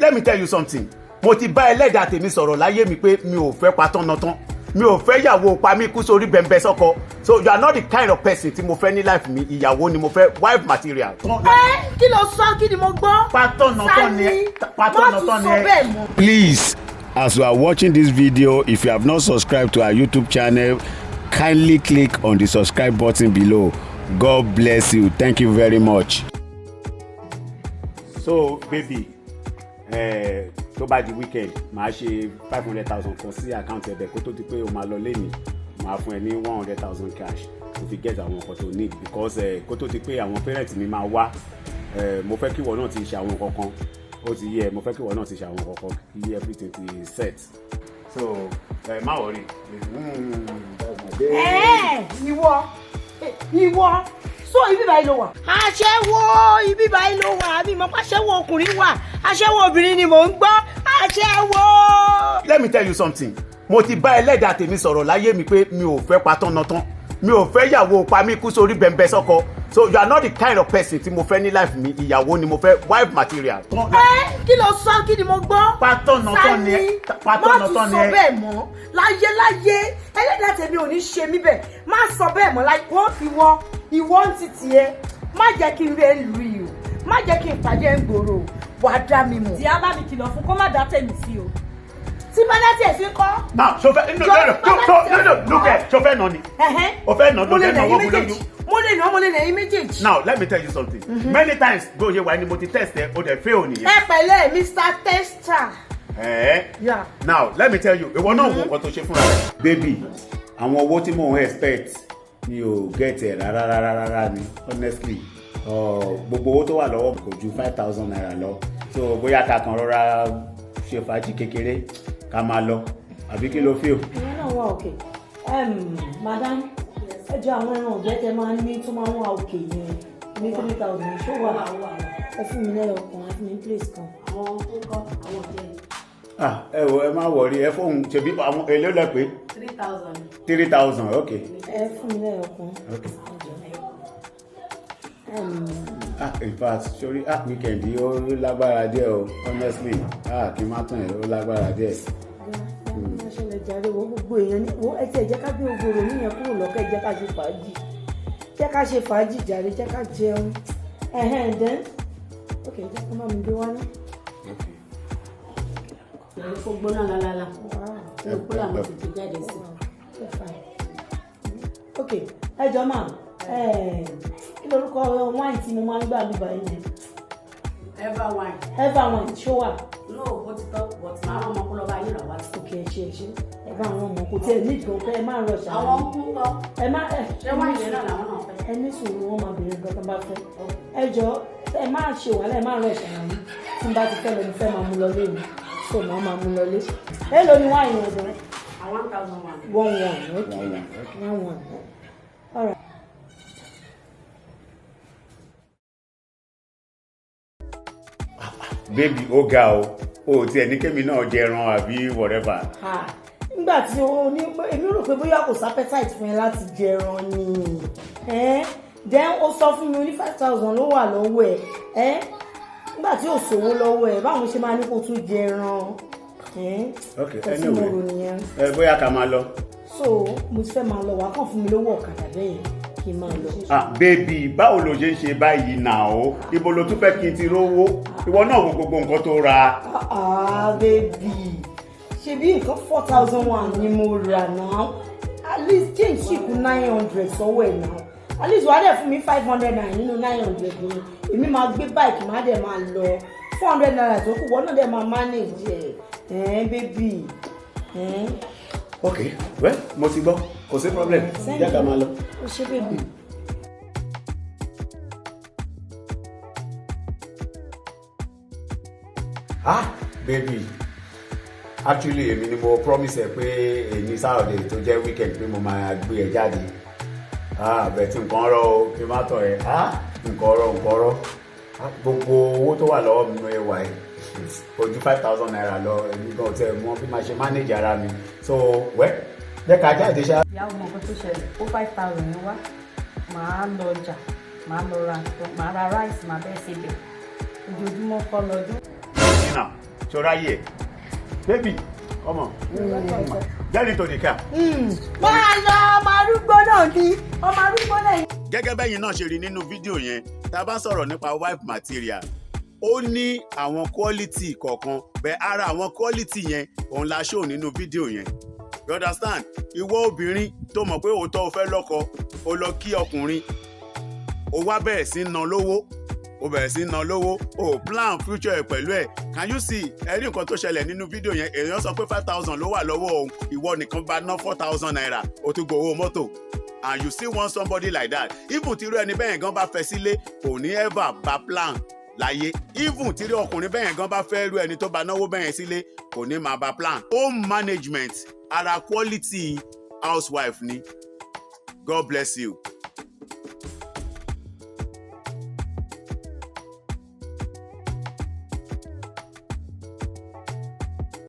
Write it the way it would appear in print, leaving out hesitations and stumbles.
Let me tell you something. Mo ti bá ẹlẹ́dàá tèmi sọ̀rọ̀ láyé mi pé mi ò fẹ́ patọ́natán, mi ò fẹ́ yàwó pa mí kú sórí bẹ̀m̀bẹ̀ sọ́kọ. So you are not the kind of person tí mo fẹ́ ní life mi. Ìyàwó ni mo fẹ́, wife material. Ẹ kí ló sọ? Kí ni mo gbọ́? Patọ́natán ni ẹ. Sani, má Patọ́natán tún ni sọ ẹ. bẹ́ẹ̀ mọ́. Please, as you are watching this video, if you have not subscribed to our YouTube channel, kindly click on the subscribe button below. God bless you. Thank you very much. So baby, tó bá di weekend, màá ṣe 500,000 kan sí account ẹ̀bẹ̀ kó tó di pé o máa lọ lẹ́nìí. Màá fún ẹ ní 100,000 cash to fi get àwọn nǹkan tó need, because kó tó di pé àwọn parents mi máa wá, mo fẹ́ kí ìwọ náà ti ṣe àwọn nǹkan kan. Ó ti yẹ, mo fẹ́ kí ìwọ náà ti ṣe àwọn nǹkan kan kí everything ti set. So má worry. That's my baby. Ẹ ìwọ, so ibi báyìí ló wà. Aṣẹ́wó, ibi báyìí ló wà. Mi mọ̀ pé aṣẹ́wó ọkùnrin wà, aṣẹ́wó obìnrin ni mò ń gbọ́. Aṣẹ́wó. Let me tell you something. Mo ti bá ẹlẹ́dàá tèmi sọ̀rọ̀ láyé mi pé mi ò fẹ́ patọ́natán, mi ò fẹ́ yàwó pa mí kú sórí bẹ̀m̀bẹ̀ sọ́kọ. So you are not the kind of person tí mo fẹ́ ní life mi. Ìyàwó ni mo fẹ́, wife material. Ẹ kí ló sọ? Kí ni mo gbọ́? Patọ́natán ni ẹ. Sani, má tún Patọ́natán ni sọ ẹ. bẹ́ẹ̀ mọ́ láyé láyé. Ẹlẹ́dàá tèmi ò ní ṣe mí bẹ́ẹ̀. Má sọ bẹ́ẹ̀ mọ́ láyé. Wọ́n ìwọ ń titi ẹ. Má jẹ́ kí n rí ẹ lù yìí o, má jẹ́ kí n pàdé ẹ ń gbòòrò o. Wàá dá mi mọ̀. Tí a bá mi kìlọ̀ fún kó má dá tèmi sí o. Tí bá dá tiẹ̀ sí ń kọ́. Now, ṣo fẹ́? No, no, no, no, no, no, look ẹ, ṣo fẹ́ nà ni? O fẹ́ nà? Mo Ló lè fẹ́ nà nà yín wọ́n mú méjèèjì. lójú. Mo lè nà yín méjèèjì. Now let me tell you something. Many times bó ṣe wà ni mo ti test ẹ, o dẹ̀ fail nìyẹn. Ẹ pẹ̀lẹ́, Mr Tester. Ẹ̀ẹ́. Yeah. Now let me tell you, ìwọ náà wo nǹkan tó ṣe fúnra rẹ. Baby, àwọn owó tí mò ń expect, mi ò get ẹ̀ rárá rárá rárá ni, honestly. Gbogbo owó tó wà lọ́wọ́ kò ju ₦5,000 lọ. So bóyá ká kàn rọra ṣe fàájì kékeré, ká máa lọ, àbí kí ló feel? Ìyẹn náà wà òkè. Madam, ẹ jọ, àwọn ẹran ọ̀gbẹ́ tẹ máa ń ní tó máa ń wà òkè yẹn ní 3,000, ṣó wà? Ẹ fún mi lẹ́yọ̀ kan, ẹ fún mi ní plate kan. Àwọn tó kọ́ àwọn jẹ́. Ah, ẹ wo, ẹ má worry, ẹ fóun ṣebí àwọn èlé lẹ pé? 3,000. 3,000, ok. Ẹ fún mi lẹ́yọ̀ kan. Ok. Ah, in fact, sorry, ah, weekend yìí ó lágbára díẹ̀ o, honestly. Ah, kí n má tàn ẹ́, ó lágbára díẹ̀. Má ṣẹlẹ̀ jàre. Wo, gbogbo èèyàn ní wo, ẹ tiẹ̀ jẹ́ ká gbé gbogbo ìrònú yẹn kúrò lọ́kẹ́. Jẹ́ ká ṣe fàájì, jẹ́ ká ṣe fàájì jàre, jẹ́ ká jẹun. Ẹ̀hẹ́n, then ok, jẹ́ kó má mi gbé wá ní. Okay. Pẹ̀lú kó gbóná lálálá. Inú kúlà mo ti ti jáde sí. Ok, ẹ jọ máa, kí lorúkọ wine tí mo máa ń gbà mí báyìí yẹn? Ever wine. Ever wine, ṣó wà? No, bó ti tọ́, but màá rán ọmọ kó lọ bá yín rà wá sí. Ok, ẹ ṣe, ẹ ṣe. Ẹ bá àwọn ọmọ kò tiẹ̀ ní ìgbọ̀n pé ẹ má rọ̀ ṣàlàyé. Àwọn ń kú kọ́. Ẹ má ẹ. Ṣé wine yẹn náà làwọn náà fẹ́? Ẹ ní sùúrù, wọn máa béèrè nǹkan tó bá fẹ́. Ẹ jọ, ẹ má ṣe wàhálà, ẹ má rọ̀ ṣàlàyé. Tí n bá ti fẹ́ lọ, mo fẹ́ máa mú lọ lé mi, so màá máa mú lọ lé. Èló ni wine ọ̀dọ̀ rẹ? 1,001. One one, ok. One one, okay. One one, all right. Baby, ó ga o, o tiẹ̀ ní kémi náà jẹran àbí whatever. Ah, nígbà tí o ní pé èmi rò pé bóyá kò sí appetite fún ẹ láti jẹran ni. Then ó sọ fún mi, ó ní 5,000 ló wà lọ́wọ́ ẹ. Nígbà tí ò sówó lọ́wọ́ ẹ, báwo ṣe máa ní kó tún jẹran? Ok. Kò sí mo Anyway. rò nìyẹn. Ẹ bóyá ká máa lọ. So mo ti fẹ́ máa lọ, wàá kàn fún mi lówó ọ̀kadà bẹ́ẹ̀ yẹn kí n máa lọ. Ah, baby, báwo ló ṣe ń ṣe báyìí náà o? Ibo ló tún fẹ́ kí n ti rówó? Ìwọ náà wo gbogbo nǹkan tó ra. Ah, baby, ṣebí nǹkan 4,001 ni mo rà náà. At least change ṣì kú 900 sọ́wọ́ ẹ̀ náà. At least wàá dẹ̀ fún mi ₦500 nínú 900 yẹn. Èmi máa gbé bike, máa dẹ̀ máa lọ. ₦400 tó kù, wọ́n náà dẹ̀ máa manage ẹ̀. Ẹ̀ baby, ẹ̀. Ok, well, mo ti gbọ́, kò sí problem, jẹ́ ká máa lọ. Ó ṣe, baby. Ah, baby, actually èmi ni mo promise ẹ pé èmi Saturday tó jẹ́ weekend pé mo máa gbé ẹ jáde. Ah, bẹ́ẹ̀ tí nǹkan rọ o, kí n má tọ̀ ẹ́. Ah, nǹkan rọ, nǹkan rọ. Ah, gbogbo owó tó wà lọ́wọ́ mi ló wà ẹ́ kò ju ₦5,000 lọ. Èmi gan tẹ mọ bí máa ṣe manage ara mi. So well, jẹ́ ká jáde ṣá. Ìyá, ọmọ nǹkan tó ṣẹlẹ̀, ó 5,000 yẹn wá, màá lọ ọjà, màá lọ ra, màá ra rice, màá bẹ́ẹ̀ ṣe bẹ̀. Ojoojúmọ́ kọ́ lọ́dún. Nínà. Ṣọ́ra yẹ. Baby, come on. Get into the car. Máa lọ, ọmọ arúgbó náà ni, ọmọ arúgbó náà ni. Gẹ́gẹ́ bẹ́yìn náà ṣe rí nínú fídíò yẹn, tá a bá sọ̀rọ̀ nípa wife material, ó ní àwọn quality kọ̀ọ̀kan bẹ́ẹ̀. Ara àwọn quality yẹn òun la show nínú fídíò yẹn, you understand? Ìwọ obìnrin tó mọ̀ pé òótọ́ o fẹ́ lọ́kọ, o lọ kí ọkùnrin, o wá bẹ̀rẹ̀ sí ná lówó, o bẹ̀rẹ̀ sí ná lówó, o plan future ẹ̀ pẹ̀lú ẹ̀. Can you see? Ẹ rí nǹkan tó ṣẹlẹ̀ nínú fídíò yẹn. Èèyàn sọ pé 5,000 ló wà lọ́wọ́ òun, ìwọ nìkan bá ná ₦4,000, o tún gbowó mọ́tò, and you still want somebody like that. Even tí irú ẹni bẹ́ẹ̀ gan bá fẹ́ sílé, kò ní ever bá plan láyé. Even tí irú ọkùnrin bẹ́ẹ̀ gan bá fẹ́ irú ẹni tó bá náwó bẹ́ẹ̀ sílé, kò ní máa bá plan. Home management, ara quality housewife ni. God bless you.